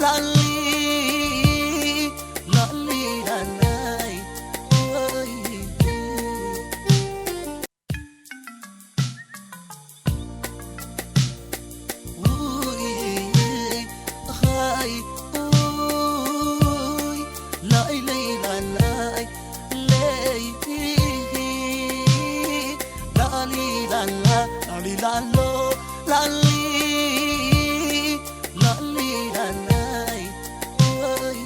ላሊ፣ ላሊ፣ ላላይ፣ ወይ። ውይ፣ ኻይ፣ ውይ፣ ላይለይ ላላይ፣ ለይ፣ ላሊ ላላ፣ ላሊ ላሎ፣ ላሊ፣ ላሊ ላላይ፣ ወይ።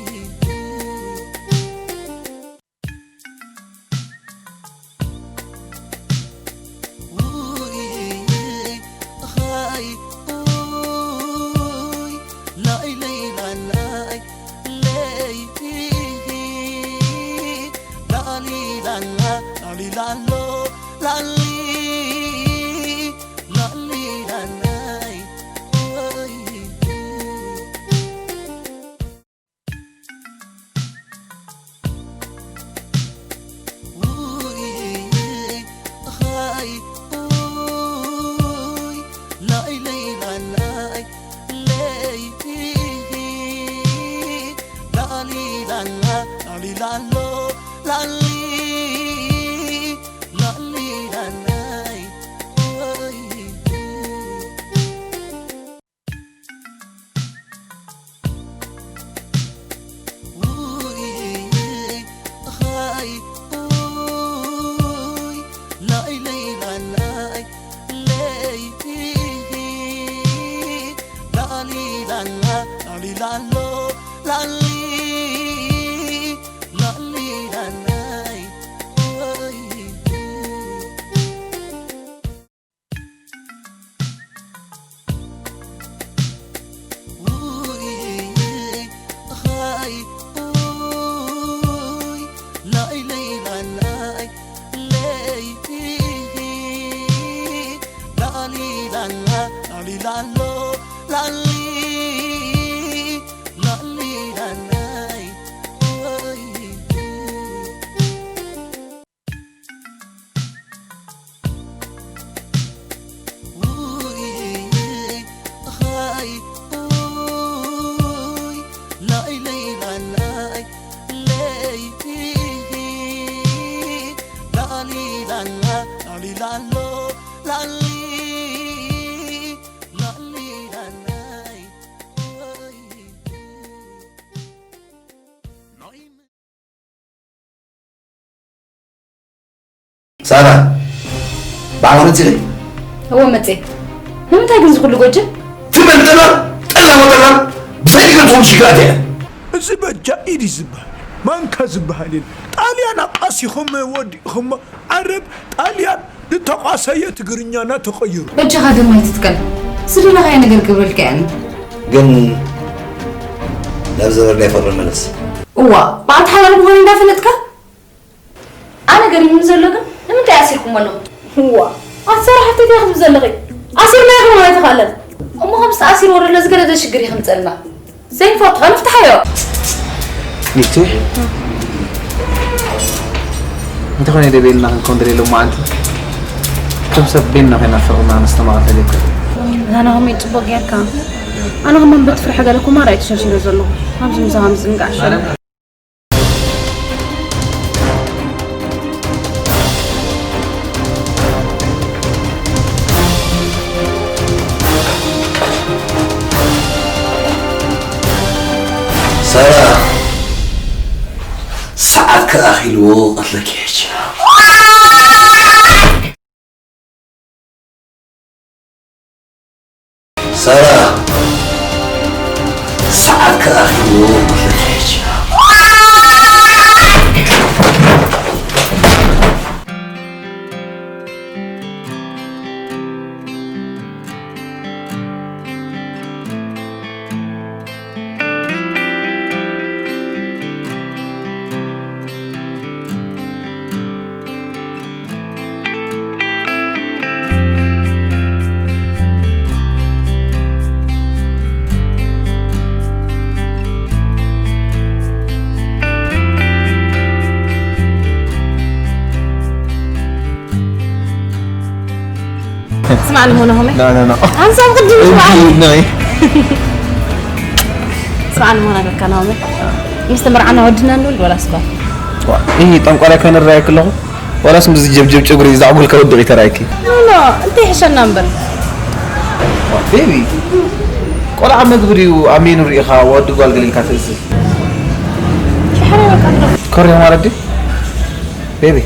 ውይ፣ ኻይ፣ ውይ፣ ላይለይ ላላይ፣ ለይ፣ ላሊ ላላ፣ ላሊ ላሎ፣ ላሊ፣ ላሊ ላላይ፣ ወይ። ውይ፣ ኻይ፣ ውይ፣ ላይለይ ላላይ፣ ለይ፣ ላሊ ላላ፣ ላሊ ላሎ፣ ላሊ፣ ላሊ ላላይ፣ ወይ። ውይ፣ ኻይ፣ ውይ፣ ላይለይ ላላይ፣ ለይ፣ ላሊ ላላ፣ ላሊ ላሎ፣ ላሊ፣ ላሊ ላላይ፣ ወይ። ውይ፣ ኻይ፣ ውይ፣ ላይለይ ላላይ፣ ለይ፣ ላሊ ላላ፣ ላሊ ላሎ፣ ላሊ፣ ላሊ ላላይ፣ ወይ። ውይ፣ ኻይ፣ ውይ፣ ላይለይ ላላይ፣ ለይ፣ ላሊ ላላ፣ ላሊ ላሎ፣ ላሊ፣ ላሊ ላላይ፣ ወይ። ሳራ፣ ብዓል መጺኺ? እወ፣ መጺኤ። ንምንታይ ግን ዝኹሉ ጎጀ? ትመን ጠላም፣ ጠላም ወጠላም፣ ብሰይድን ትኹም ሽግራት እያ። እዚ በጃ ኢድ እዩ ዝበሃል፣ ማንካ ዝበሃል የለን። ጣልያን ኣቃሲኹም ወዲእኹሞ፣ ዓረብ፣ ጣልያን ዝተቋሰየ ትግርኛና ተቐይሩ። በጃኻ ግን ማይ ትትከል። ዝደለኻዮ ነገር ክገብረልካ እየ ኣነ። ግን ናብ ዝነበርናዮ ፍቕሪ ንመለስ። እዋ፣ በዓልቲ ሓላል ምዃኑ እንዳፈለጥካ? ኣነ ገሪሙኒ ዘሎ ግን ንምንታይ ኣሲርኩሞ ኣለኹም? እዋ፣ ኣቲ ሳራ ሓፍተይ እንታይ ክትብሊ ዘለኺ? ኣሲርናዮ ማለት ኣይተኻእለን። እሞ ከምዚ ተኣሲርዎ ዘሎ ዝገደደ ሽግር እዩ ከምፀልና። ዘይንፈልጦ ኸ ንፍትሓዮ። ሚቲ፣ እንተኾነ ደቤልና ክንከውን ደልየ ሎማዓንቲ ከም ሰብ ቤንና ኮይና ፍቕርና ነስተማቕር ደልየካ። ኣታ ናሆመይ ጽቡቕ ጌርካ። ኣነ ከማን በቲ ፍርሒ ገለ ኩማር እየ ተሸርሺረ ዘለኹ። ኣብዚ ምሳኻ ምዝንጋዕ ይሻለኒ። ሳራ፣ ሰዓትኪ ኣኺልዎ ክቐትለኪ ሕጂ። ሳራ፣ ሰዓትኪ ኣኺልዎ ክቐትለኪ ሕጂ። ስማዕ፣ ንሆነ ሆነ። ና፣ ና፣ ና። ሓንሳብ ቅድም እንዲ ትበሃል። ናይ። ብዓል ምዃና ጌርካ ናሆመ። ምስ ተመርዓና ወድና ንብል ወላስ ጓል? ዋ፣ ይህ ጠንቋላይ ኮይነ ራእየክ ኣለኹ። ወላስ ምስ ጀብጀብ ጨጉሪ ዛዕጉል ከወድቕ ይተራእየኪ? ኖ፣ ኖ፣ እንታይ ይሕሸና እምበር። ዋ፣ ቤቢ፣ ቆልዓ መግቢ ድዩ ኣብ ሜኑ ርኢኻ ወዲ ጓል ገለ ኢልካ ትእዝዝ? ሽሕረ በቃ እንዶ። ኮርዮ ማለት ድዩ? ቤቢ።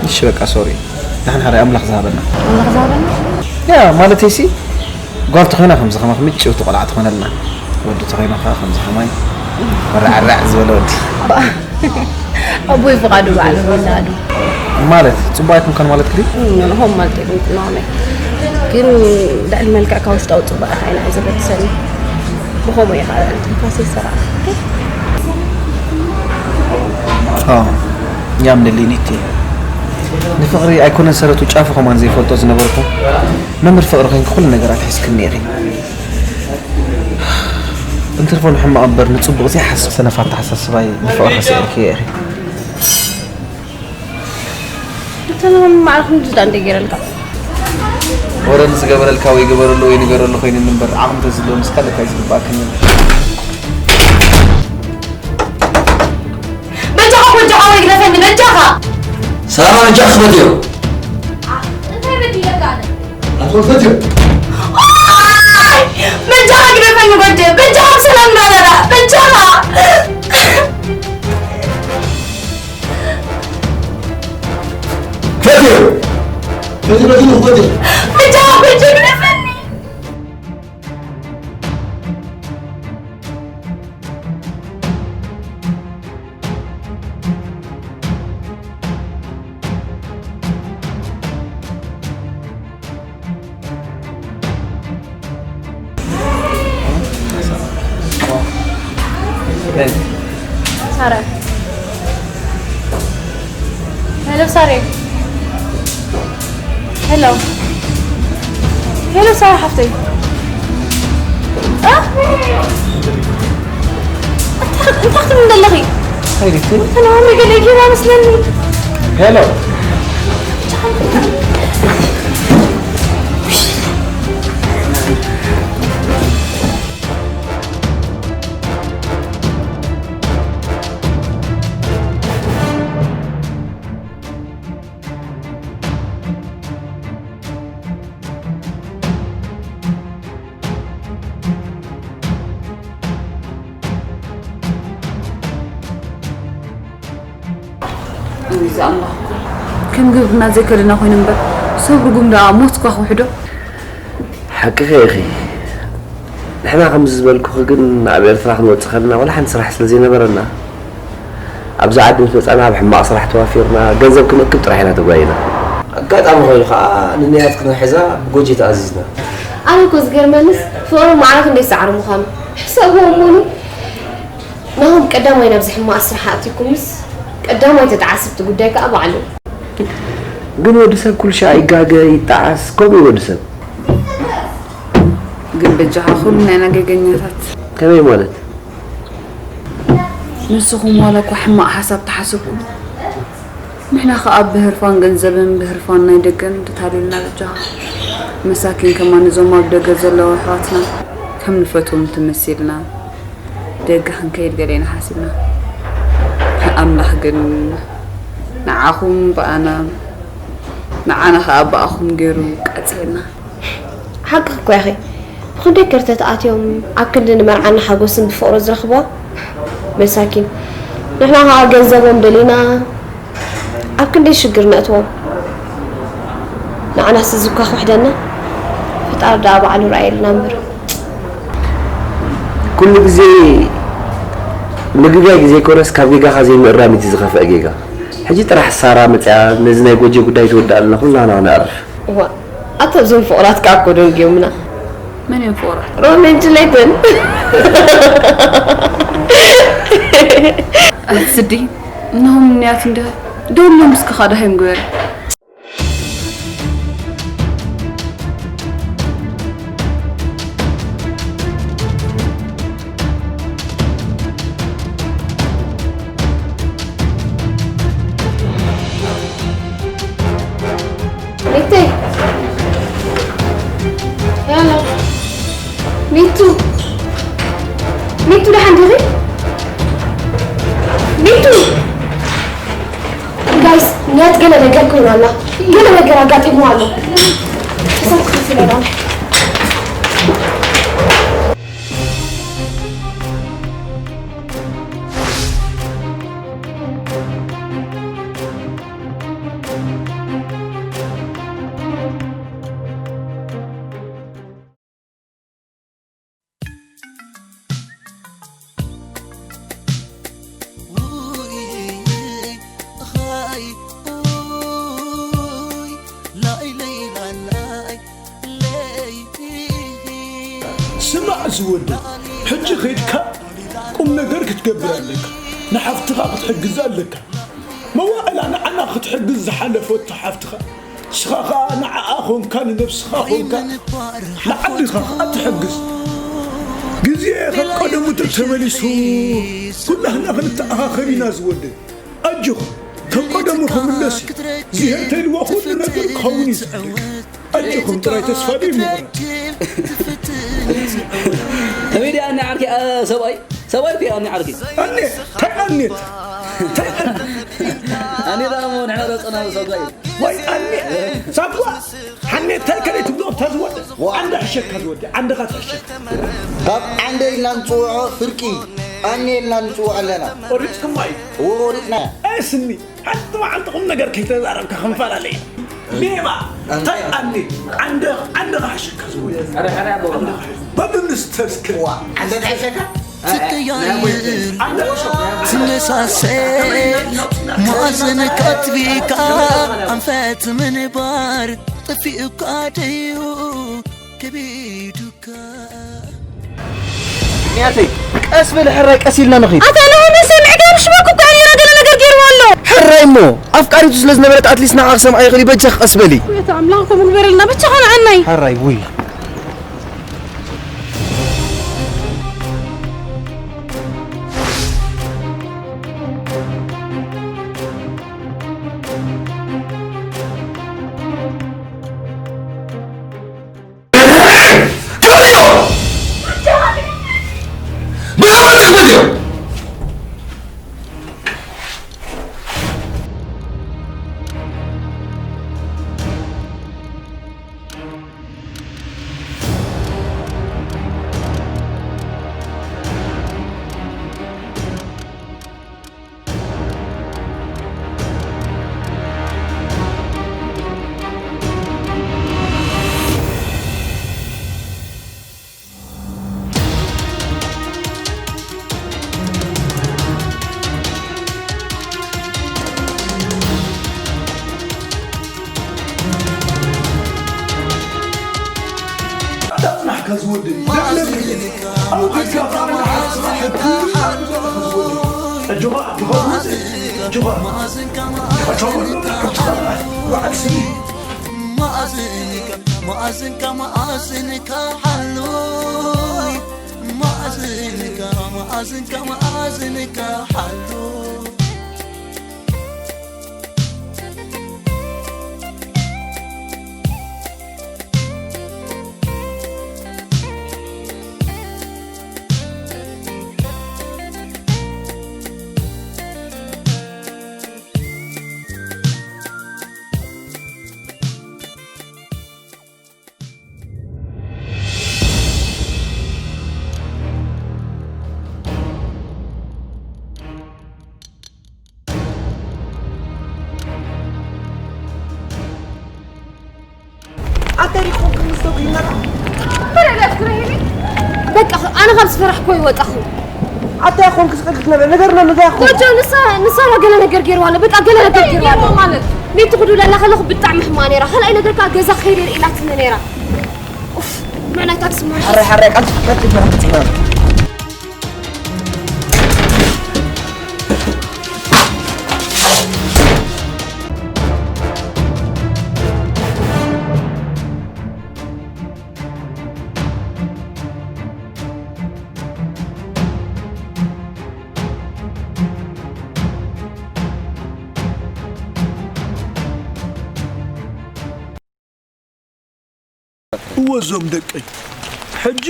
እሺ በቃ ሶሪ። ንሕና ሓራይ ኣምላኽ ዝሃበና። ኣምላኽ ዝሃበና? ያ፣ ማለተይሲ ጓል ተኾይና ከምዚ ከማኺ ምጭውቲ ቆልዓ ትኾነልና። ወዲ ተኾይኑ ከኣ ከምዚ ከማይ ወራዕራዕ ዝበለ ወዲ። ኣቦይ ፍቓዱ በዓል ወላዱ። ማለት ጽቡቕ ኣይኮንካን ማለት ክዲ? እም፣ ንሆም ማለት ኣይኮን ጽናዋመይ። ግን ልዕሊ መልክዕካ ውሽጣዊ ጽባቐካ ኢና እዩ ዘገድሰኒ። ብኸምኡ እየ ኻል ትንፋሰይ ዝሰራዕ። ኣዎ፣ ያም ንሊኒቲ። ንፍቕሪ ኣይኮነን ሰረቱ ጫፉ ከማን ዘይፈልጦ ዝነበርኩ። መምህር ፍቕሪ ኮይንኪ ኩሉ ነገር ኣትሒዝክኒ ኢኺ። እንትርፎ ንሕማቕ እምበር ንጽቡቕ ዘይሓስብ ሰነፍ ኣተሓሳስባይ ብፍቕሪ ከሲዕልኪ ኢኺ። እንተ ንኹን ማዕረ ክንድዚ ደኣ እንደ ገይረልካ። ወረ ንዝገበረልካ ወይ ገበረሉ ወይ ንገረሉ ኮይኑኒ እምበር ዓቕሚ ተዝህልዎ ምስ ካልእ እንታይ ዝግብኣክን እዩ። በጃኻ ጎጆኻ ወይ ግደፈኒ በጃኻ። ሳራ በጃኻ ክፈትዮ። እንታይ በዲለካ ኣነ? ኣቶ ፈትዮ። ኦይ! በጃኻ ግደፈኒ ጎጆ፣ በጃኻ ብሰላም እንዳበላ፣ በጃኻ። ፈትዮ። ፈትዮ፣ ፈትዮ፣ ፈትዮ። በጃኻ ጎጆ ግደፈኒ። ሳራ። ሄሎ ሳሬ። ሄሎ። ሄሎ ሳራ ሓፍተይ። እ? እንታይ፣ እንታይ ክትብሊ ዘለኺ? እንታይ ኢልኪ? ተናዋምሪ ገለ ጌራ መስለኒ። ሄሎ። እዚ ኣምላኽ እኮ ከም ግብርና ዘይከደና ኮይኑ እምበር፣ ሰብ ርጉም ደኣ ሞት እኳ ክውሕዶ። ሓቅኺ ኢኺ። ንሕና ከምዚ ዝበልኩኺ ግን ኣብ ኤርትራ ክንወጽእ ከለና ዋላ ሓንቲ ስራሕ ስለ ዘይነበረና፣ ኣብዚ ዓዲ ምስ መጻና ኣብ ሕማቕ ስራሕ ተዋፊርና፣ ገንዘብ ክንእክብ ጥራሕ ኢና ተጓይና። ኣጋጣሚ ኮይኑ ከኣ ንንያት ክንሕዛ ብጎጄ ተኣዚዝና። ኣነ እኮ ዝገርመንስ ፍቕሪ ማዕረ ክንደይ ሰዓሪ ምዃኑ። ሕሰብዎ እሞኒ፣ ናሆም ቀዳማይ ናብዚ ሕማቕ ስራሕ ኣእትዩኩምስ፣ ቀዳማይ ተጣዓሲ እቲ ጉዳይ ከኣ ባዕሉ። ግን ወዲ ሰብ ኩሉ ሻዕ ይጋገ፣ ይጣዓስ፣ ከምኡ እዩ ወዲ ሰብ። ግን በጃኻ ኩልና ኢና ገገኛታት። ከመይ ማለት? ንስኹም ዋላ እኳ ሕማቕ ሓሳብ ተሓሰብኩም፣ ንሕና ኸኣ ብህርፋን ገንዘብን ብህርፋን ናይ ደገን ተታሊልና በጃኻ። መሳኪን ከማን እዞም ኣብ ደገ ዘለዉ ኣሕዋትና ከም ንፈትዎም ተመሲልና ደገ ክንከይድ ገለ ኢና ሓሲብና። ኣምላኽ ግን ንዓኹም ብኣና፣ ንዓና ኸኣ ብኣኹም ገይሩ ቀጺዕና። ሓቅኺ እኮ ኢኺ። ብኽንደይ ከርተት ኣትዮም ኣብ ክንዲ ንመርዓና ሓጎስን ብፍቕሪ ዝረኽብዋ መሳኪን። ንሕና ኸኣ ገንዘቦም ደሊና ኣብ ክንደይ ሽግር ነእትዎም። ንዓናስ እዚ እኳ ክውሕደና፣ ፈጣሪ ደኣ ባዕሉ ረኣየልና እምበር። ኩሉ ግዜ ምግጋይ ግዜ ኮነስ ካብ ጌጋኻ ዘይምእራም እቲ ዝኸፍአ ጌጋ። ሕጂ ጥራሕ ሳራ መጽያ ነዚ ናይ ጎጆ ጉዳይ ትወድኣልና ኩልና ንዕርፍ። እዋ፣ ኣታ እዞም ፍቑራት ከኣ እኮ ደንጊዮምና። መን እዮም ፍቑራት? ሮሜን ጁሌትን። ኣቲ ስዲ፣ እነሆም ንያት እንደ ደውሎም እስከ ካዳ ሃይም ግበር። ሚቲ። ሄሎ። ሚቱ። ዋላ ገለ ነገር ኣጋጢሙ ኣሎ። እሳት ክፍለና። ስማዕ ዝወደይ፣ ሕጂ ኸይድካ ቁም ነገር ክትገብር ኣለካ። ንሓፍትኻ ክትሕግዛ ኣለካ። መዋእላ ንዓና ክትሕግዝ ዝሓለፈቶ ሓፍትኻ፣ ንስኻ ኸኣ ንዓኣ ኾንካ፣ ንነብስኻ ኾንካ፣ ንዓድኻ ኸኣ ትሕግዝ። ግዜ ከም ቀደሙ ተተመሊሱ፣ ኩላህና ክንተኣኻኸብ ኢና ዝወደይ። ኣጆኻ፣ ከም ቀደሙ ክምለስ እዩ። እግዚኣብሔር ተልዋ ኩሉ ነገር ክኸውን እዩ ዝብል። ኣጆኹም ጥራይ ተስፋ ዘይምቑራጽ። ከመይ ድያ ኣኒ ዓርኪ፣ ኣ፣ ሰብኣይ? ሰብኣይ ድያ ኣኒ ዓርኪ? ኣኒ፣ እንታይ ኣኒ? እንታይ ኣኒ? ኣኒ ደኣ እሞ ንሕና ዶ ጸናዊ ሰብኣይ? ወይ ኣኒ፣ ሳትዋ፣ ሓኒ እንታይ ከመይ ትብሎ እታ ዝወደ? ዋ። ዓንዲ ሕሸካ ዝወደ፣ ዓንድኻ ትሕሸካ። ካብ ዓንደ ኢልና ንጽውዖ ፍርቂ፣ ኣኒ ኢልና ንጽውዖ ኣለና። ቆሪጽኩማ እዩ። እዎ፣ ቆሪጽና። ኣይ ስኒ፣ ሓንቲ መዓልቲ ቁም ነገር ከይተዛረብካ ክንፈላለ ኢና። ሌባ፣ እንታይ ኣኒ፣ ዓንደ-፣ ዓንድኻ ሕሸካ ዝወደ። በብምስተስክር። ዋ፣ ዓንደ እንታይ ሕሸካ? ትቀያየር ትመሳሰል መኣዝን ካትቢካ ኣንፈት ምንባር ጥፊኡካ ደዩ ከቢዱካ። ምክንያተይ ቀስ በል ሕራይ፣ ቀስ ኢልና ንኺድ። ኣታ ንሆነ ሰሚዕካ ምሽ ባኩ እኮ ነይራ ገለ ነገር ገይርዋ ኣሎ። ሕራይ እሞ ኣፍቃሪቱ ስለ ዝነበረት ኣትሊስት ንዓ ክሰምዓ ይኽእል እዩ። በጃኺ ቀስ በሊ። ቤት ኣምላኽ ከምኡ ንበረልና ብቻ ኸነ ኣናይ። ሕራይ ውይ። ኣጽናሕካ ዝወደይ፣ ደዕለል። ኣብ ጌጋ ኣጆኻ፣ ኣጆኻ፣ ኣጆኻ። በዓል ስኒ። መኣዝንካ፣ መኣዝንካ፣ መኣዝንካ ሓሉይ። መኣዝንካ፣ መኣዝንካ፣ መኣዝንካ ሓሉይ። ኣታ ይኹን ክምስቶ ግይመራ። በቃ፣ ኣነ ካብ ዝፈራሕኩ ይወጣኹ። ኣታ ይኹን ክስቀልክ ነበር፣ ነገር ነው፣ ንዛ ይኹን። ጎጆ፣ ንሳ፣ ንሳ ዋ ገለ ነገር ገይርዋ ኣሎ። በቃ፣ ገለ ነገር ገይርዋ ኣሎ። ማለት? ቤት ትኹዱ ለላ ከለኹ ብጣዕሚ ሕማ ነይራ። ካልኣይ ነገር ከኣ ገዛ ክኸይድ እየ ኢላትኒ ነይራ። ኡፍ፣ ምዕናይ ታክሲ ማለት። ሓራይ፣ ሓራይ፣ ቃል፣ ቃል፣ ቃል፣ ቃል። እወ፣ እዞም ደቀይ፣ ሕጂ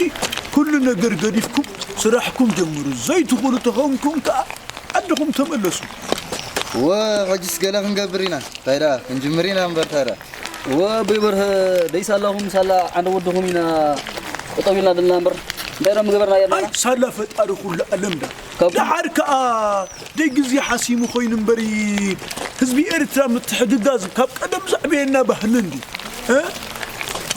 ኩሉ ነገር ገዲፍኩም ስራሕኩም ጀምሩ። ዘይትኽእሉ ተኾንኩም ከኣ ዓድኹም ተመለሱ። ወ-፣ ሕጅስ ገለ ክንገብር ኢና። እንታይ ደኣ ክንጅምር ኢና እምበር፣ እንታይ ደኣ። ወ-፣ ኣቦይ በርሀ፣ ደይ ሳላኹም ሳላ ዓንደ ወድኹም ኢና ጠጠው ኢልና ዘለና እምበር፣ እንታይ ደኣ ምገበርና ጌርና? ኣይ፣ ሳላ ፈጣሪ ኩሉ ዓለም ዳ። ካብ ደሓር ከኣ ደይ ግዜ ሓሲሙ ኮይኑ እምበሪ፣ ህዝቢ ኤርትራ ምትሕግጋዝ ካብ ቀደም ዘዕበየና ባህሊ እንዲ። እ?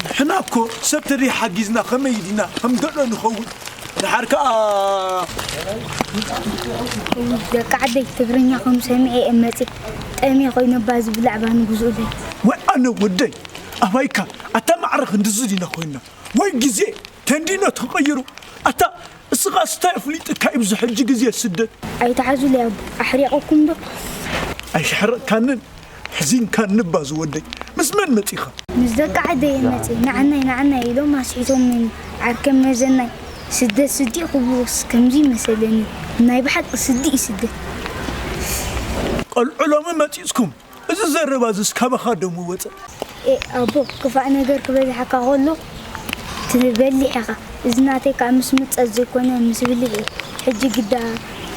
ንሕና እኮ ሰብ ተደይ ሓጊዝና ከመይ ዲና ከም ገሎ ንኸውን? ደሓር ከኣ ደቂ ዓደይ ትግርኛኹም ሰሚዐ እየ መጺእ ጠምየ ኮይነ እባ ዝብላዕ ባኒ ግዝኡለይ። ወይ ኣነ ወደይ ኣባይካ ኣታ ማዕረ ክንድዚ ዲና ኮይንና ወይ ግዜ ተንዲኖ ተቐይሩ ኣታ እስኻ ስታይ ኣፍሊጥካ እዩ ብዚ ሕጂ ግዜ ስደት። ኣይትሓዙለይ ኣቦ ኣሕሪቐኩም ዶ? ኣይሕረቕካንን ሕዚንካኒ እባ ዝወደይ። ምስ መን መጺኻ? ምስ ደቂ ዓደይ እየ መጺእ። ንዓናይ ንዓናይ ኢሎም ኣስሒቶምኒ። ዓርከ መዘናይ ስደት ስዲ ክብሉስ ከምዚ መሰለኒ። ናይ ብሓቂ ስዲ እዩ ስደት። ቆልዑ ሎሚ መጺጽኩም። እዚ ዘረባ እዚስ ካባኻ ደሞ ወጸ? ኤ ኣቦ ክፋእ ነገር ክበዝሓካ ከሎ ትበሊሕ ኢኻ። እዚ ናተይ ከዓ ምስ ምጸት ዘይኮነ ምስ ብልዒ። ሕጂ ግዳ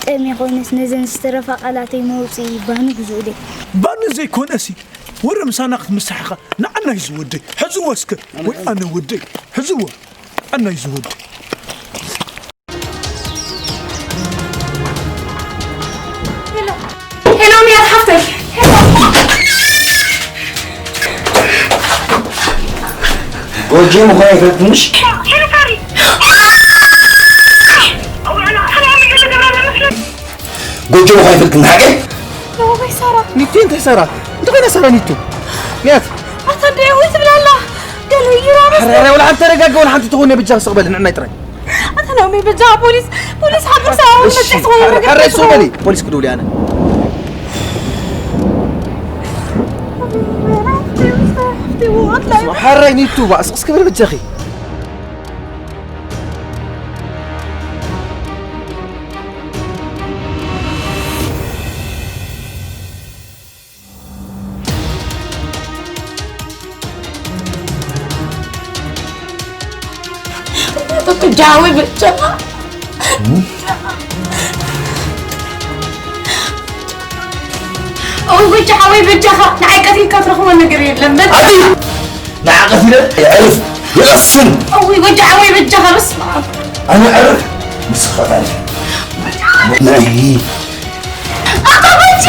ጠምየ ኮይነስ ነዘን ዝተረፋ ቃላተይ መውፅኢ ባኒ ግዝኡለይ። ባኒ ዘይኮነሲ ወረ ምሳና ክትምሳሕ ኢኻ። ንዓና እዩ ዝወደይ። ሕዝዎ እስከ። ወይ ኣነ ወደይ። ሕዝዎ። ንዓና እዩ ዝወደይ። ሄሎ፣ ሄሎ፣ ሚያት ሓፍተይ። ሄሎ። ጎጆ ምዃን ኣይፈልጥንሽ። ሄሎ፣ ፋሪ። ጎጆ ምዃን ኣይፈልጥን ሓቀይ። ወይ ሳራ። ኒቱ እንታይ ሳራ? እንታይ ኮይና ሳራ ኒቱ? ሚያት። ኣታ እንደ ወይ ትብላላ? ገለ ይራበስ። ኧረ፣ ኧረ፣ ወላ ሓንቲ ተረጋጋ፣ ወላ ሓንቲ ትኾን ብጃ ስቕ በል፣ ንዕናይ ጥራይ። ኣታ ናኦሚ፣ በጃ ፖሊስ፣ ፖሊስ ሓብር ሰው እሺ፣ መጥቶ ሐረ-፣ ሐረ እሱ በሊ፣ ፖሊስ ክደውል ያነ። ሐረ ኒቱ፣ ባስ፣ እስኪ በል በጃኺ። ጃዊ በጃኻ። እውይ ጃዊ በጃኻ፣ ንዓይ ቀቲልካ ትረኽቦ ነገር የለን። በጃ። ኣቲ ንዓ ቀቲለ የዕርፍ፣ ይቐስን። እውይ ወዲ ዓወይ በጃኻ፣ በስመ ኣብ። ኣነ ዕርፍ፣ ንስኻ ታሪፍ። ናይ ኣታ በጃ።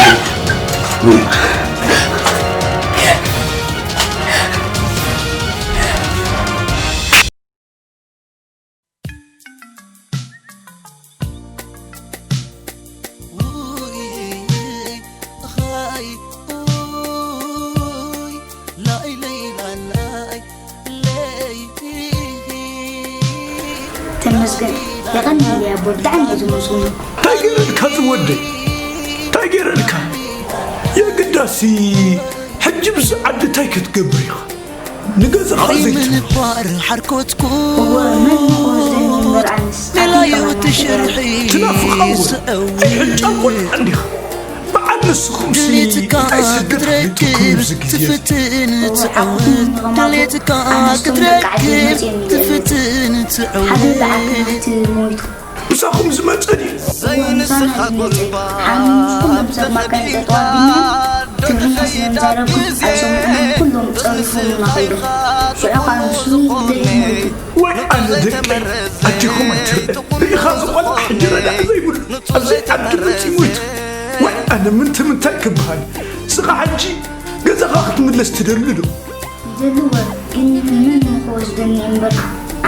ተመስገን። የቐንየለይ ኣቦ፣ ብጣዕሚ እየ ዝመስግኖ። እንታይ ገይረልካ ዝወደይ? እንታይ ገይረልካ? የግዳሲ ሕጂ ብዚ ዓዲ እንታይ ክትገብር ኢኻ? ንገዛኻ ዘይትብል። እወ፣ መን ምኾን ዝደሊ እምበር ኣነስ ኣቲ ሌላዩ ትሽርሒ ትናፍቓ እወ። ስዐዊ። ኣይሕጫ ቆልዓ እንዲኻ። በዓል ንስኹምሲ ድሌትካ እንታይ ስደት ክትረክብ ኣፍሊጡኩም ኣብዚ ግዜ እዚ? ትፍትን እወ፣ ትዕወት። ዓኹም ንኸማኹ ድሌትካ ኣነስቶም ደቂ ዓዲ ክትረክብ መፅዮም እዮም። ትፍትን ሓደ ትዕወት። ብዓል ናብቲ ሞይቱ። ምሳኹም ዝመጸ ድዩ? እወ፣ ምሳና እዩ ዝመጸ። ሓሙሽቶም ሰብ ማካይን ጠጠው ኣቢልና ትግርኛ ስለ ንዛረቡ ኣይሰምዑናን፣ ኩሎም ጸሪፎምና ከይዶም። ሽዑ ኸኣ ንሱ ደይሞይቱ። ወይ ኣነ ደቀይ፣ ኣዴኹም ኣይትርእ። ርኢኻ ዝቖልዓ ሕጂ ረዳኢ ዘይብሉ፣ ኣብዚ ዓዲ መጺኡ ሞይቱ። ወይ ኣነ ምንቲ ምንታይ ክበሃል? ስኻ ሕጂ ገዛኻ ክትምለስ ትደሊ ዶ? ይደሊ ወረ፣ ግን መን ንኽወስደኒ እምበር፣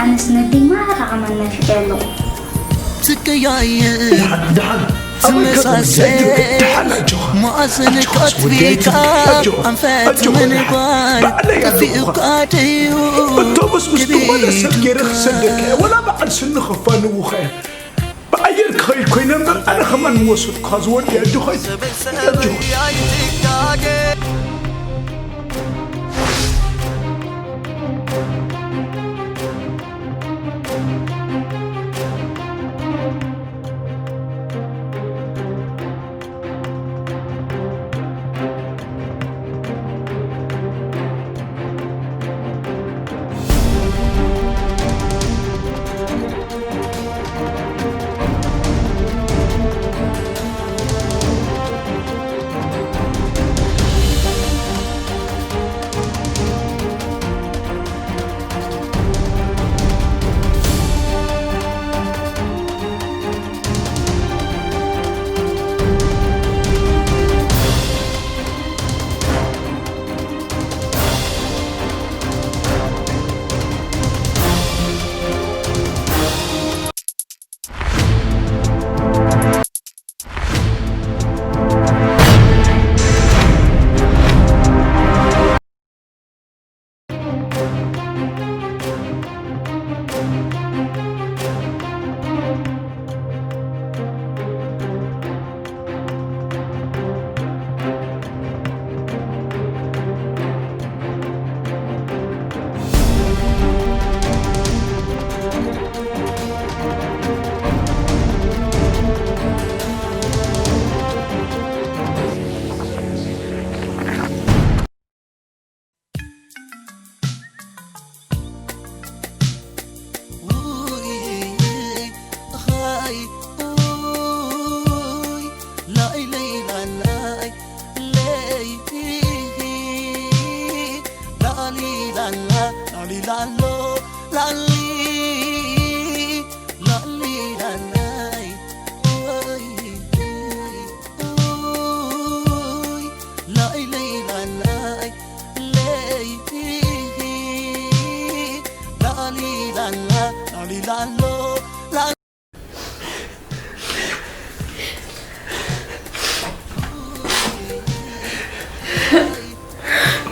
ኣነስ ነደይ ማራ ከማን ናፊቐ ኣለኹ። ትቀያየ ደሓን፣ ደሓን። ኣበይ ትመሳሰል። ከ ደሓን፣ ኣጆኻ። መኣዘን ኣጆኻ፣ ወደይ፣ ኣጆኻ። ኣጆኻ፣ ኣጆኻ፣ ደሓን። ባዕለይ ኣለኹ እኳ። ኣውቶቡስ ምስ ዝኾነ ሰብ ገይረ ክሰደካ እየ። ወላ በዓል ስኒ ከፋንውኻ እየ። ብኣየር ክኸይድ ኮይነ እምበር፣ ኣነ ከማን ምወሰድኩኻ ዝወዲ ኣጆኻ። ኣጆኻ።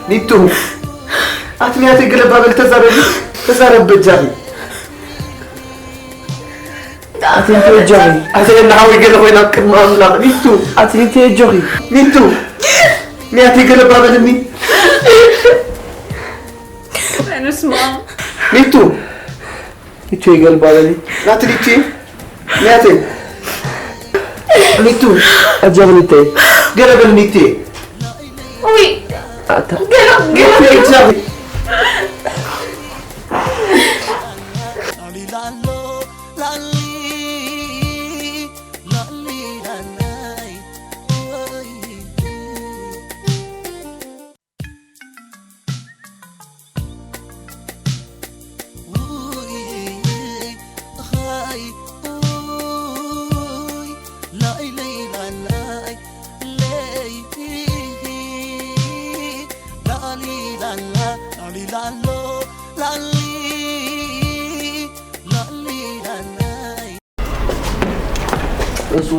ኒቱ፣ ኣቲ ንያተይ ገለ ባበል ተዛረቢ፣ ተዛረብ በጃኺ። ኣቲ ኒቱ ኣጆኺ። ኣቲ እና ሓወይ ገለ ኮይና ኣብ ቅድሚ ኣምላኽ። ኒቱ፣ ኣቲ ኒቱ ኣጆኺ። ኒቱ፣ ንያተይ ገለ ባበልኒ። ንስማ። ኒቱ፣ ኒቱ ይገል ባበሊ። ናቲ ኒቱ፣ ንያተይ። ኒቱ፣ ኣጆኺ ኒቱ። ገለ በል ኒቱ። ውይ፣ ኣታ። ገለ፣ ገለ። ኒቱ፣ ኣጆኺ። እሱ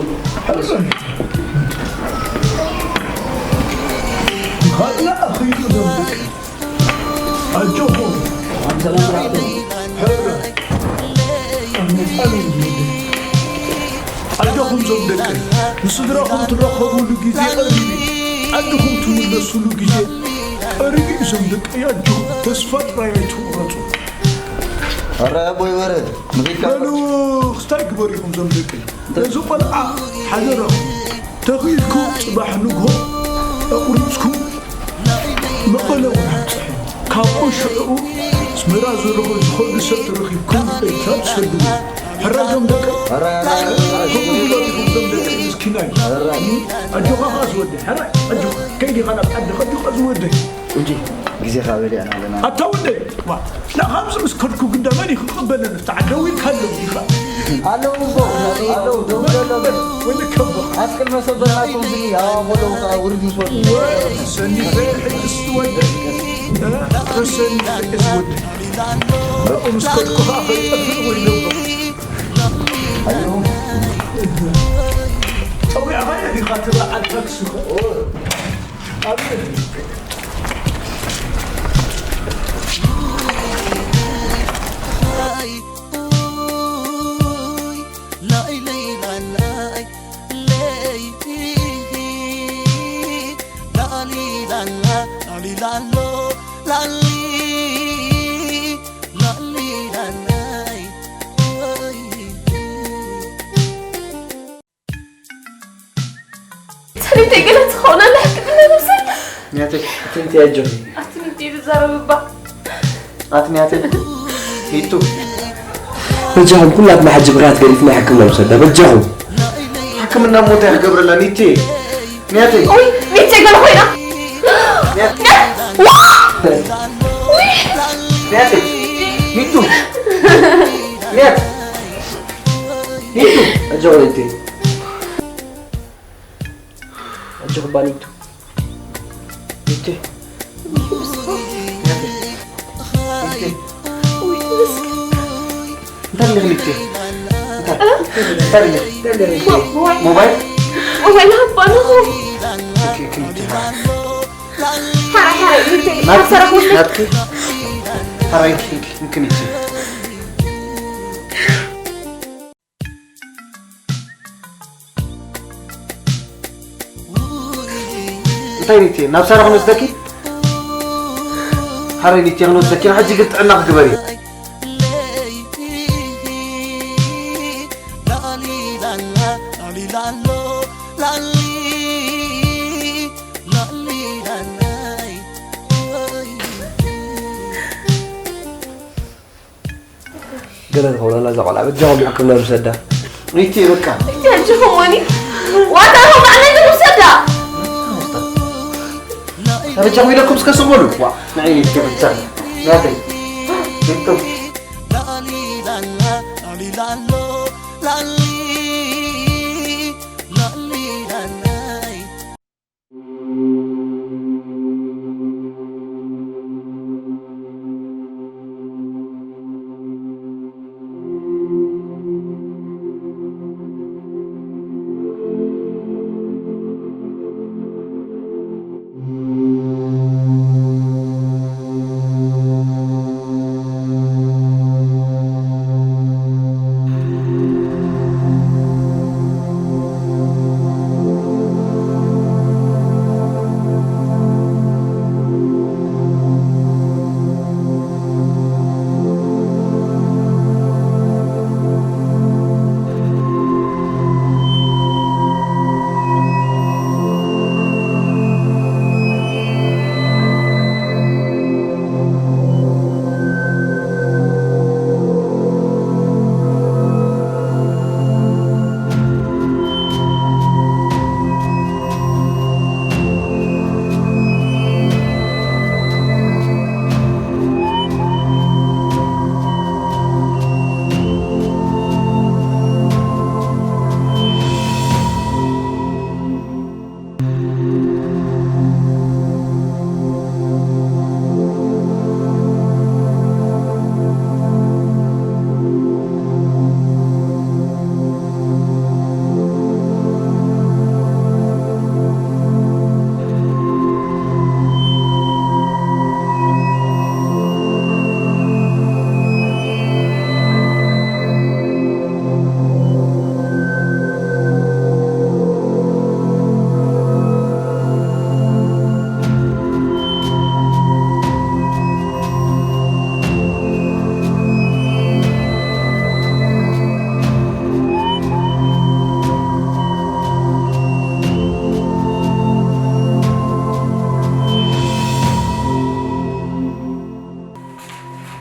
ካልእ ኣኽይዱ ዘንብቅ። ኣጆኹም። ኣጆኹም ዞም ደቂ። ንስድራኹም ትራኸቡሉ ግዜ ቀሪቡ እዩ። ዓድኹም ትምለሱሉ ግዜ ቀሪቡ እዩ ዞም ደቂ። ኣጆኹም። ተስፋ ጥራይ ኣይትቑረጹ። ኧረ ኣቦይ ወረ፣ ምኺድካ በሉ፣ ክስታይ ግበሩ ኢኹም ዞም ደቂ። ነዚ ቆልዓ ሓደራኹም፣ ተኽኢልኩም ጽባሕ ንግሆ ኣቑሪጽኩም መቐለ እውን ኣብጽሑ። ካብኡ ሽዕኡ ኣስመራ ዝረኸ-፣ ዝኸዱ ሰብ ተረኺብኩም ኤርትራ ትሰድዎ። ሕራይ ዞም ደቂ። ኧረ፣ ኧረ፣ ኧረ፣ ኧረ፣ ከምኡ ግበሩ ኢኹም ዞም ደቂ ምስኪናይ። ኧረ። ኣጆኻ ኸኣ ዝወደይ፣ ሕራይ፣ ኣጆኻ። ከይዲኻ ናብ ዓድኻ፣ ኣጆኻ ዝወደይ። እንጂ ግዜኻ በሊዕና ኣለና። ኣታ ወደይ፣ ዋ፣ ንዓኻ ኣብዚ ምስ ከድኩ ግዳ መን እዩ ክቕበለኒ? ኣብቲ ዓዲ ደዊልካ ኣለዉ ዲኻ? ኣለዉ እኮ፣ ኣለዉ፣ ደው በል፣ በል፣ በል። ወይኒ ከቦ። ኣስቅል መሰበናኩም ዝኒ፣ ኣዋ፣ በለው፣ ከዓ ውርድ ምስ በሉ። ወይ፣ ሰኒፈ፣ ሕጅስ ወደይ። እ? ሰኒፈ፣ ሕጅስ ወደይ። ኣብኡ ምስ ከድኩ ከዓ ከይጠፍእ ወይ ነቦ። ኣዮ። ጸዊዕኻዮ ዲኻ ትበዓል ታክሲ? ሰሊተይ ገለ ትኸውን ኣላ ሕክምና ንብሰል። ኒያተይ፣ ኣቲ ኒተይ ኣጆኺ። ኣቲ ኒተይ ዝዛረብ እባ። ኣቲ ኒያተይ፣ ኒቱ። በጃኹም ኩላትና ሕጂ ብኽያት ገዲፍና ሕክምና ንውሰዳ፣ በጃኹም። ሕክምና እሞ እንታይ ክገብረላ ኒቴ? ኒያተይ። ኡይ፣ ኒቴ ገለ ኮይና። ኒያት-፣ ዋ! ኡይ! ኒያተይ፣ ኒቱ። ኒያት-፣ ኒቱ። ኣጆኺ ኒቴ። ኣጆኺ ባኒቱ። ኒቴ። ኒቴ። እንታይ ኣለኺ ኒቴ? እንታይ? እንታይ ኣለኺ? እንታይ ኣለኺ ኒቴ? ሞባይል? ሞባይል ሃባ ኣለኹ። ኦኬ፣ ኦኬ፣ ኒቴ። ሓራይ፣ ሓራይ፣ ኒቴ። ናት-፣ ሓሰራ ክወስድ። ናትኪ? ሓራይ፣ እንኪ፣ እንኪ፣ እንኪ ኒቴ። እንታይ ኒቴ? ናብ ሳራ ክንወስደኪ? ሓራይ ኒቴ ክንወስደኪ፣ ሕጂ ግን ጥዕና ክግበሪ። ገለ ትኸውን ኣላ እዛ ቆልዓ። በጃኹም ሕክምና ንውሰዳ። ሪቲ፣ በቃ። ሕጂ ሕጂ ኸሞኒ ዋታ ኸማዕነ ንውሰዳ። በጃኹም ኢለኩም እስከ ስቕ በሉ። ዋ፣ ንዒ ሪቲ፣ በጃ። ናተይ። ሪቲ።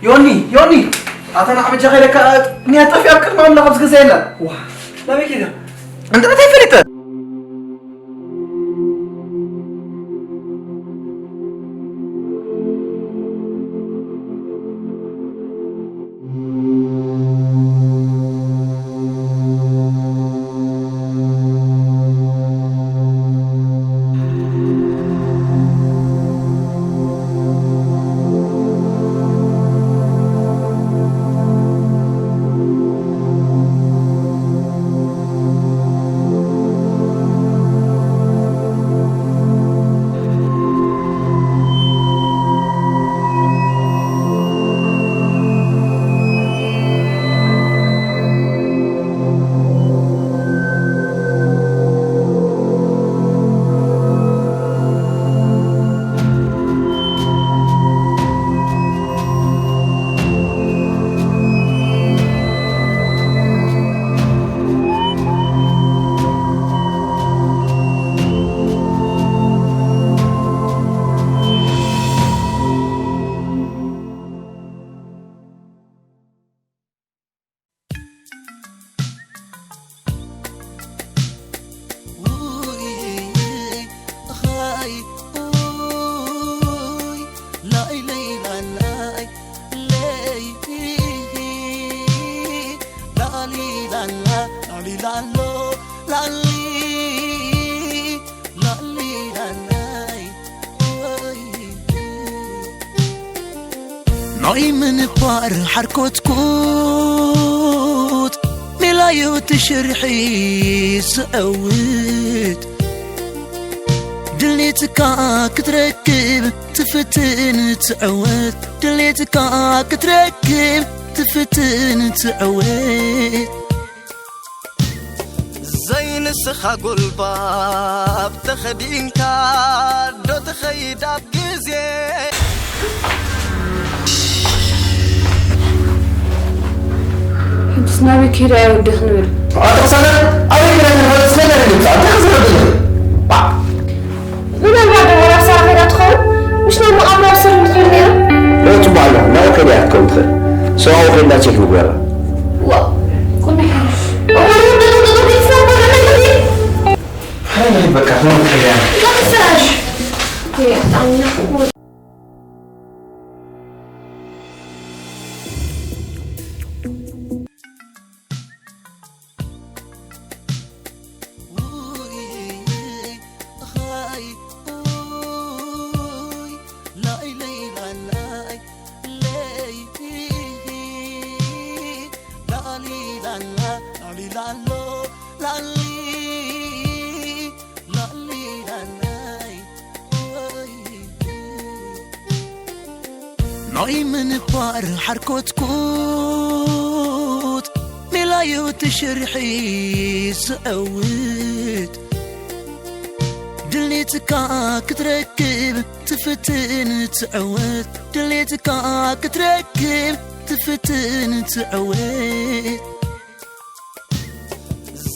ዮኒ፣ ዮኒ! ኣታ ንዓ በጃኻ ኢለካ፣ እኒኣ ጠፊኣ ኣብ ቅድሚ ኣምላኽ ኣብዚ ገዛ የላን። ዋ፣ ናበይ ከይዳ? እንተ እንታይ ፈሊጠ? ናይ ምንባር ሓርኮትኮት ሜላዩ ትሽርሒ ዝዕውት ድሌትካ ክትረክብ ትፍትን ትዕወት ድሌትካ ክትረክብ ትፍትን ትዕወት ዘይንስኻ ጉልባብ ተኸዲንካ ዶ ትኸይድ ኣብ ግዜ ሕጅስ ናበይ ከይዳ እያ ወዲ ክንብል ኣቶ ቅሳነት ኣበይ ክነግር ፈለጥ ስለና ንምጻእ እንታይ ክዝረብ ምናልባት ደሞ ናብ ሳራ ከይዳ ትኸውን ምሽ ናብ መቓብር ኣብ ስር ንኽብል ነይሩ ኦ ጽቡቕ ኣሎ ናበይ ከይዳ እያ ክትከውን ትኽእል ሰብኣዊ ከይድና ቼክ ንግበራ በቃ ተመልከት። ከምስራሽ ናይ ምንባር ሓርኮትኩት ሜላዩ ትሽርሒ ዝዕውት ድሌትካ ክትረክብ ትፍትን ትዕወት ድሌትካ ክትረክብ ትፍትን ትዕወት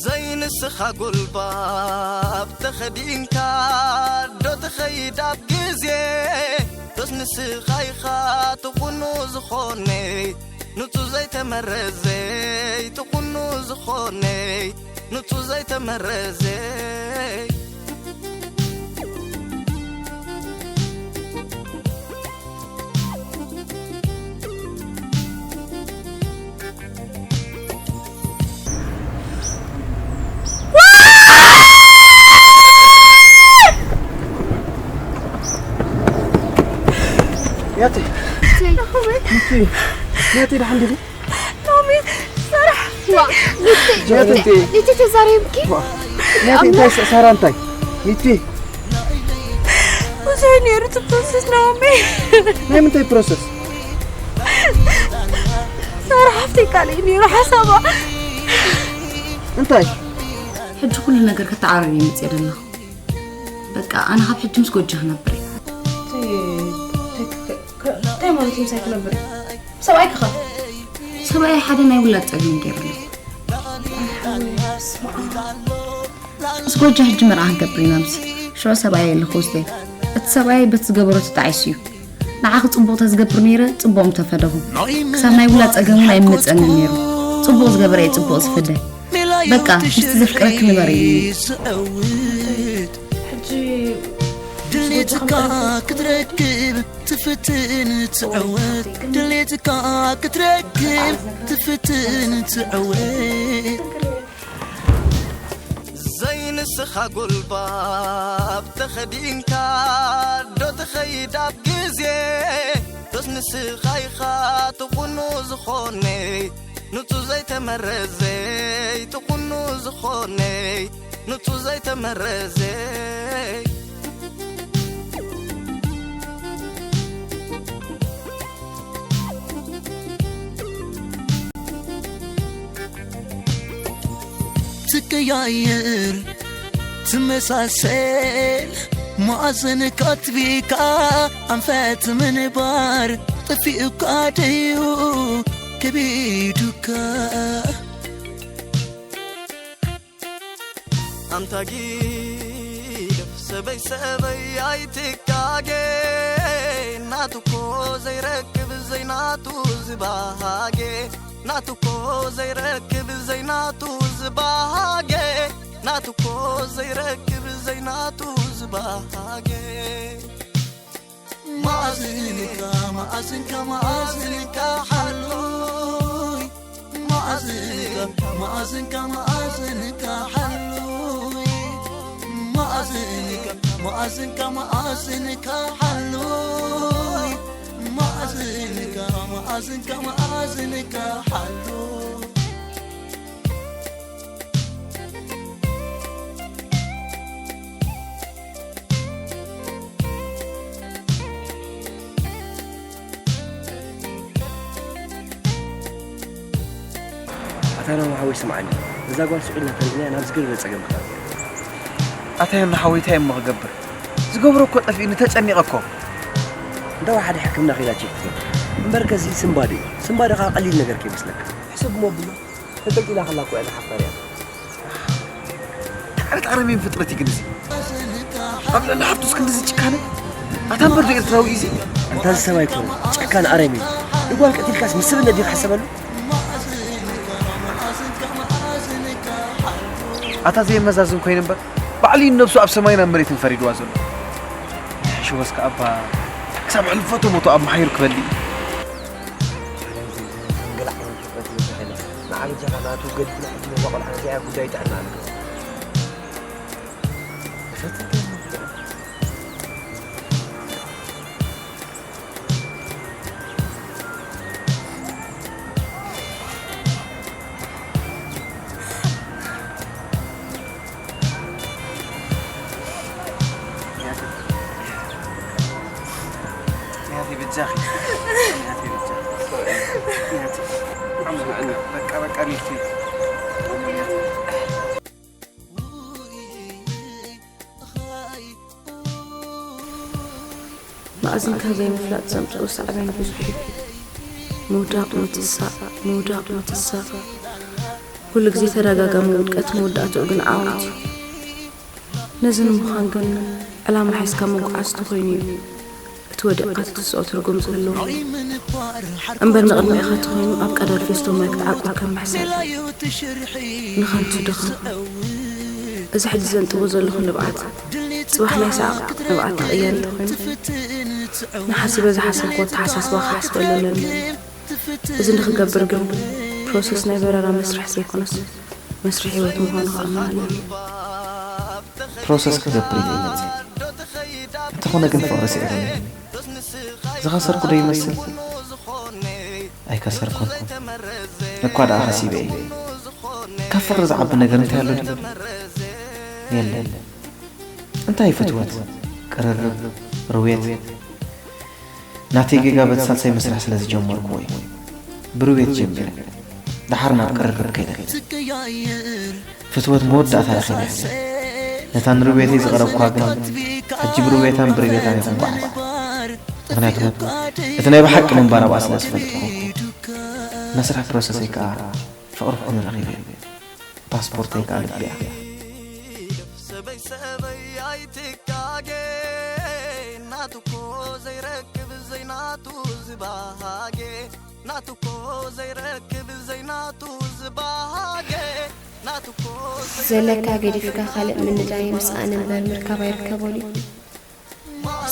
ዘይንስኻ ጉልባብ ተኸዲንካ ዶ ትኸይድ ኣብ ግዜ ዶስ ንስኻ ኢኻ ትኹኑ ዝኾነይ ንጹ ዘይተመረዘይ ትኹኑ ዝኾነይ ንጹ ዘይተመረዘይ ያቲ ናቲ ናቲ ደሓን ዲኺ? ሎሚ ሰራሕ ያቲ እንቴ እቲ ተዛሪብኪ ናቲ እንታይ ስ- ሳራ እንታይ ሚቲ ብዙሕ ነይሩ እቲ ፕሮሰስ ናሚ ናይ ምንታይ ፕሮሰስ? ሰራሕ ኣብቲ ካልእ ነይሩ ሓሳባ እንታይ? ሕጂ ኩሉ ነገር ከተዓራርየ መፅየ ዘለኹ። በቃ ኣነ ካብ ሕጂ ምስ ጎጃ ክነብር እየ። እንታይ ማለት እዩ ምሳይ ክነብር? ሰብኣይ ክኻ ሰብኣይ ሓደ ናይ ውላድ ፀገም ገይሩኒ። ምስ ጎጃ ሕጂ መርዓ ክንገብር ኢና ምስ ሽዑ ሰብኣይ የለ ክወስደ እዩ። እቲ ሰብኣይ በቲ ዝገበሮ ተጣዒሱ እዩ። ንዓኺ ጽቡቕ ተዝገብር ነይረ ጽቡቕ ምተፈደኹ። ክሳብ ናይ ውላድ ጸገም እውን ኣይመጸንን ነይሩ። ጽቡቕ ዝገበረ እዩ ጽቡቕ ዝፈደ። በቃ ምስቲ ዘፍቅረኪ ንበሪ ኢሉኒ። ሕጂ ድሌትካ ክትረክብ ትፍትን ትዕወት ድሌትካ ክትረክብ ትፍትን ትዕወት ዘይንስኻ ጉልባብ ተኸዲንካ ዶ ትኸይድ ኣብ ግዜ ዶስ ንስኻ ኢኻ ትኹኑ ዝኾነይ ንጹ ዘይተመረዘይ ትኹኑ ዝኾነይ ንጹ ዘይተመረዘይ ትቀያየር ትመሳሰል ማዕዘን ካትቢካ ኣንፈት ምንባር ጠፊኡካ ደዩ ከቢዱካ ኣንታ ጊደፍ ሰበይ ሰበይ ኣይትጋጌ ናቱኮ ዘይረክብ ዘይናቱ ዝባሃጌ ናቱኮ ዘይረክብ ዘይናቱ ዝባሃጌ ናቱኮ ዘይረክብ ዘይናቱ ዝባሃጌ ማዕዝንካ ማዕዝንካ ማዕዝንካ ሓሉይ ማዕዝንካ ማዕዝንካ ማዕዝንካ ሓሉይ ማዕዝንካ ማዕዝንካ ማዕዝንካ ሓሉይ ማዕዝንካ ማዕዝንካ ማዕዝንካ ሓሉይ ኣታ ኖህ ሓወይ ስምዓኒ፣ እዛ ጓል ስቕ ኢልና ተንትንያ ናብ ዝገደደ ጸገም ክትኣቱ። ኣታ ዮና ሓወይ እንታይ እሞ ክገብር? ዝገብሮ እኮ ጠፊኡኒ ተጨኒቐ እኮ። እንዳ ወሓደ ሕክምና ከይዳ ቸክ ትገብር። እምበርከ እዚ ስምባደ እዩ። ስምባደ ከኣ ቀሊል ነገር ከይመስለካ። ሕሰብ እሞ ኣብሎ፣ ተንጠልጢላ ከላ እኮ እያ ንሓፋር እያ። እንታይ ዓይነት ኣረሜን ፍጥረት እዩ ግን እዚ? ኣብ ልዕሊ ሓፍቱስ ክንድዚ ጭካነ? ኣታ እምበር ዶ ኤርትራዊ እዩ እዚ? ኣንታ እዚ ሰብ ኣይኮነን፣ ጨካን ኣረሜን። ንጓል ቀቲልካስ ምስ ስብነት ድዩ ክሕሰበሉ? ኣታ ዘየመዛዝን ኮይኑ እምበር ባዕሉ እዩ ንነብሱ ኣብ ሰማይን ኣብ መሬትን ፈሪድዋ ዘሎ። ሕሽወስ ከኣ እባ ክሳብ ሕልፈቱ ሞቱ ኣብ መሓይር ክበሊ እዩ። ንዓበጃኻ ናቱ ገዲፍና ሕጂ ነዛ ቆልዓ እዚኣ ጉዳይ ጥዕና ንግበራ። ናተይ በጃኺ፣ ናተይ በጃኺ፣ ናተይ በቃ፣ በቃ፣ ሚልኪ። መኣዝንካ ዘይምፍላጥ ዘምፅኡ ሳዕቤን ብዙሕ እዩ። ምውዳቕ፣ ምትሳእ፣ ምውዳቕ፣ ምትሳእ። ኩሉ ግዜ ተደጋጋሚ ውድቀት መወዳእትኡ ግን ዓወት እዩ። ነዚ ንምዃን ግን ዕላማ ሒዝካ ምጉዓዝ ተኾይኑ እዩ እቲ ወዲቕካ ትትስኦ ትርጉም ዝህልዎ። እምበር ንቕድሚዕኻ ተኾይኑ ኣብ ቀዳድ ፌስቶ ማይ ክትዓቁር ከም ምሕሳብ እዩ። ንኸንቱ ድኻም። እዚ ሕጂ ዘንጥቦ ዘለኹ ንብዓት፣ ጽባሕ ናይ ሰዓቕ ንብዓት ክቕየር እንተኾይኑ፣ ንሓሲበ ዝሓሰብኩዎ ኣተሓሳስባ ክሓስበሉ ኣለኒ። እዚ ንኽገብር ግን፣ ፕሮሰስ ናይ በረራ መስርሕ ዘይኮነስ፣ መስርሕ ህይወት ምዃኑ ክኣምን ኣለኒ። ፕሮሰስ ክገብር ኢለ እየ መጺእ። እንተኾነ ግን ፍቕሪ ስዒሩኒ። ዝኸሰርኩ ዶ ይመስል? ኣይከሰርኩን። እኳ ደኣ ከሲበ እየ። ካብ ፍቕሪ ዝዓቢ ነገር እንታይ ኣሎ ድዩ? የለን። እንታይ እዩ ፍትወት? ቅርርብ፣ ርውየት። ናተይ ጌጋ በቲ ሳልሳይ መስርሕ ስለ ዝጀመርኩዎ እዩ። ብርውየት ጀሚረ። ደሓር ናብ ቅርርብ ከይደ። ፍትወት መወዳእታ ረኺበ ሕጂ። ነታ ንርውየተይ ዝቐረብኩዋ ግን ሕጂ ብርውየታን ብርውየታን እየ ክጓዓዝ። ምኽንያቱ እቲ ናይ ብሓቂ ምንባር ኣብኣ ስለ ዝፈልጥኩ። መስርሕ ፕሮሰሰይ ከኣ ፍቕሪ ኮይኑ ረኺበዮ። ፓስፖርተይ ከኣ ልቢ እያ። ሰበይ ሰበይ ኣይትጋጌ ናቱ እኮ ዘይረክብ ዘይናቱ ዝባሃጌ ናቱ እኮ ዘይረክብ ዘይናቱ ዝባሃጌ ናቱ እኮ ዘለካ ገዲፍካ ካልእ ምንዳይ ምስኣን እምበር ምርካብ ኣይርከቦን እዩ።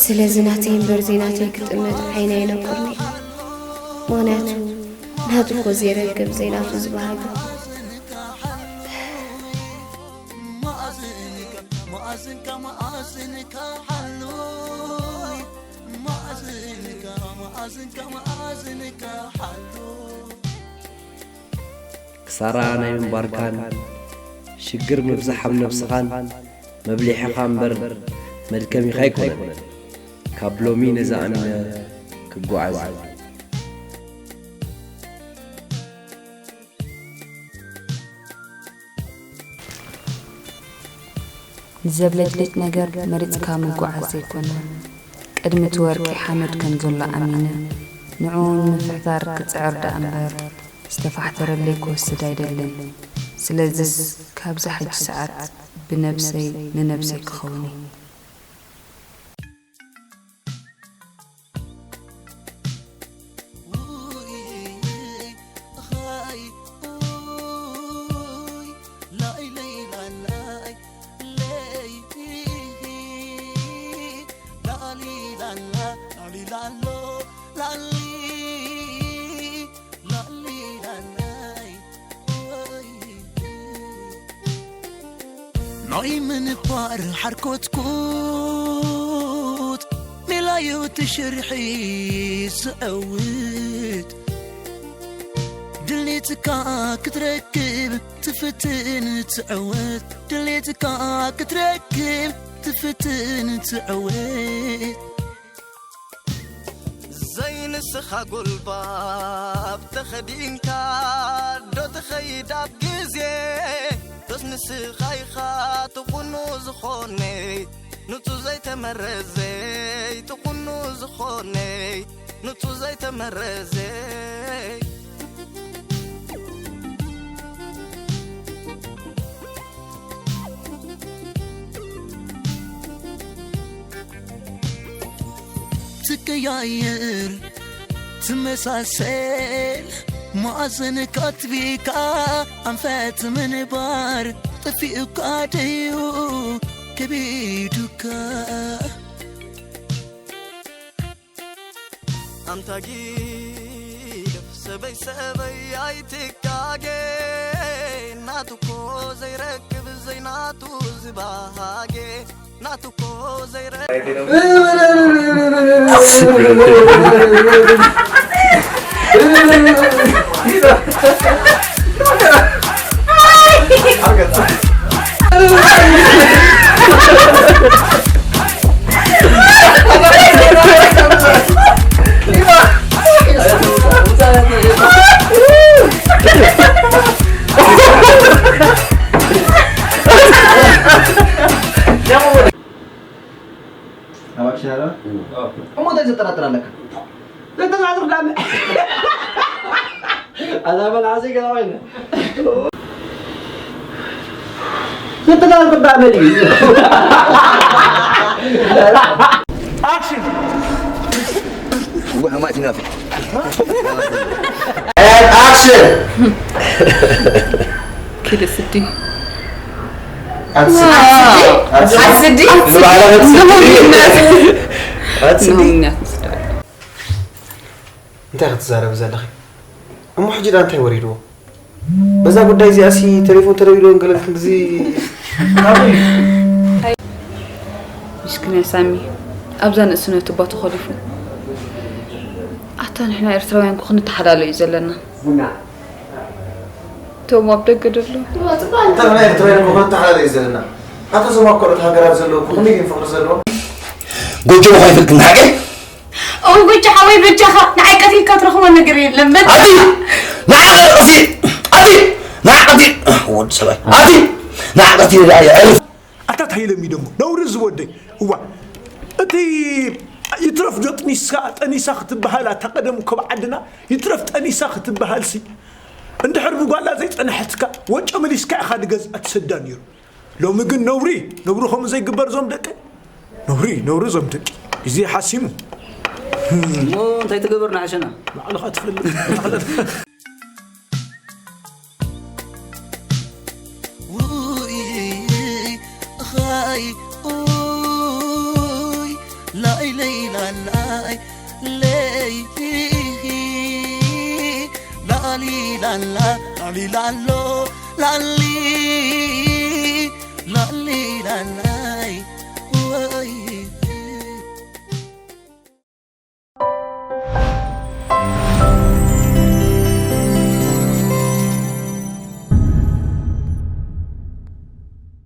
ስለዚ ናተይ እምበር ዘይናተይ ክጥምት ዓይነይ የነቁርኒ። ምኽንያቱ ናቱ እኮ ዘይረክብ ዘይናቱ ዝበሃገ። ክሳራ ናይ ምንባርካን ሽግር ምብዛሕ ኣብ ነብስኻን መብሊሕኻ እምበር መድከሚኻ ኣይኮነን። ካብ ሎሚ ነዚ ኣሚነ ክጓዓዝ እየ። ንዘብለጭልጭ ነገር መሪጽካ ምጉዓዝ ዘይኮነ፣ ቅድሚ እቲ ወርቂ ሓመድ ከም ዘሎ ኣሚነ ንዕኡ ንምፍሕፋር ክጽዕር ደኣ እምበር ዝተፋሕተረለይ ክወስድ ኣይደልን። ስለዝስ ካብዛ ሕጂ ሰዓት ብነብሰይ ንነብሰይ ክኸውን እየ። ናይ ምንባር ሓርኮትኩት ሜላዩ ትሽርሒ ዝዕውት ድሌትካ ክትረክብ ትፍትን ትዕወት ድሌትካ ክትረክብ ትፍትን ትዕወት ዘይንስኻ ጉልባብ ተኸዲንካ ዶ ትኸይድ ኣብ ግዜ ዶስ ንስኻ ኢኻ ትኹኑ ዝኾነይ ንጹ ዘይተመረዘይ ትኹኑ ዝኾነይ ንጹ ዘይተመረዘይ ትቀያየር ትመሳሰል ማዕዘን ካትቢካ ኣንፈት ምንባር ጠፊኡካ ደዩ ከቢዱካ ኣንታ ጊደፍ ሰበይ ሰበይ ኣይትጋጌ ናቱ እኮ ዘይረክብ ዘይናቱ ዝባሃጌ ናቱ እኮ ዘይረክብ ኣብ ኣክሽን ኣላ እሞ እንታይ ዘጠራጥር ኣለካ? ዘጠራጥር ዳመ ኣዛ መልዓሰይ ገዛ ኮይነ ዘጠራጥር ዳመ እዩ። ኣክሽን And action! ኪድ ስዲ ኣትስዲ ኣትስዲ ንባዕላ ክትስዲ ንሆምነት ኣትስዲ ንሆምነት እንታይ ክትዛረቢ ዘለኺ? እሞ ሕጂ ዳ እንታይ ወሪድዎ? በዛ ጉዳይ እዚኣሲ ቴሌፎን ተደዊሉ ገለ ክንድዚ ምስኪናይ ሳሚ ኣብዛ ንእስነቱ እባ ተኾሊፉ ኣታ ንሕና ኤርትራውያን እኮ ክንተሓላለዩ ዘለና እቶም ኣብ ደገ ደሎ እንታይ ናይ ኤርትራውያን እኮ ክንተሓላለዩ ዘለና ኣታ እዞም ኣብ ካልኦት ሃገራት ዘለዉ እኮ ከመይ ድዮም ፍቕሪ ዘለዎም? ጎጆ ምዃን ይፈልጥ ግን ሓቂ እው ጎጆ ሓወይ በጃኻ ንዓይ ቀቲልካ ትረኽቦ ነገር የለን በጃ ኣቲ ንዓቐ ርሲ ኣቲ ንዓቐቲ ወዲ ሰብኣይ ኣቲ ንዓቐቲ ደኣ የዕርፍ ኣታ እንታይ ኢሎም እዩ ደሞ ነውሪ ዝወደይ እዋ እቲ ይትረፍ ዶ ጥኒስካ ጠኒሳ ክትበሃል ኣታ ቀደም እኮ ብዓድና ይትረፍ ጠኒሳ ክትበሃል ሲ እንድሕር ብጓላ ዘይጸንሐትካ ወጮ መሊስካ ኢኻ ንገዝኣ ትሰዳ ነይሩ ሎሚ ግን ነውሪ ነውሪ ከምኡ ዘይግበር እዞም ደቂ ነውሪ ነውሪ እዞም ደቂ ግዜ ሓሲሙ እሞ እንታይ ትገብር ንዓሸና ባዕልኻ ትፈልጥ ውይ ኡይ ላኢለይ ላላይ ለይ ላሊ ላላ ላሊ ላሎ ላሊ ላሊ ላላ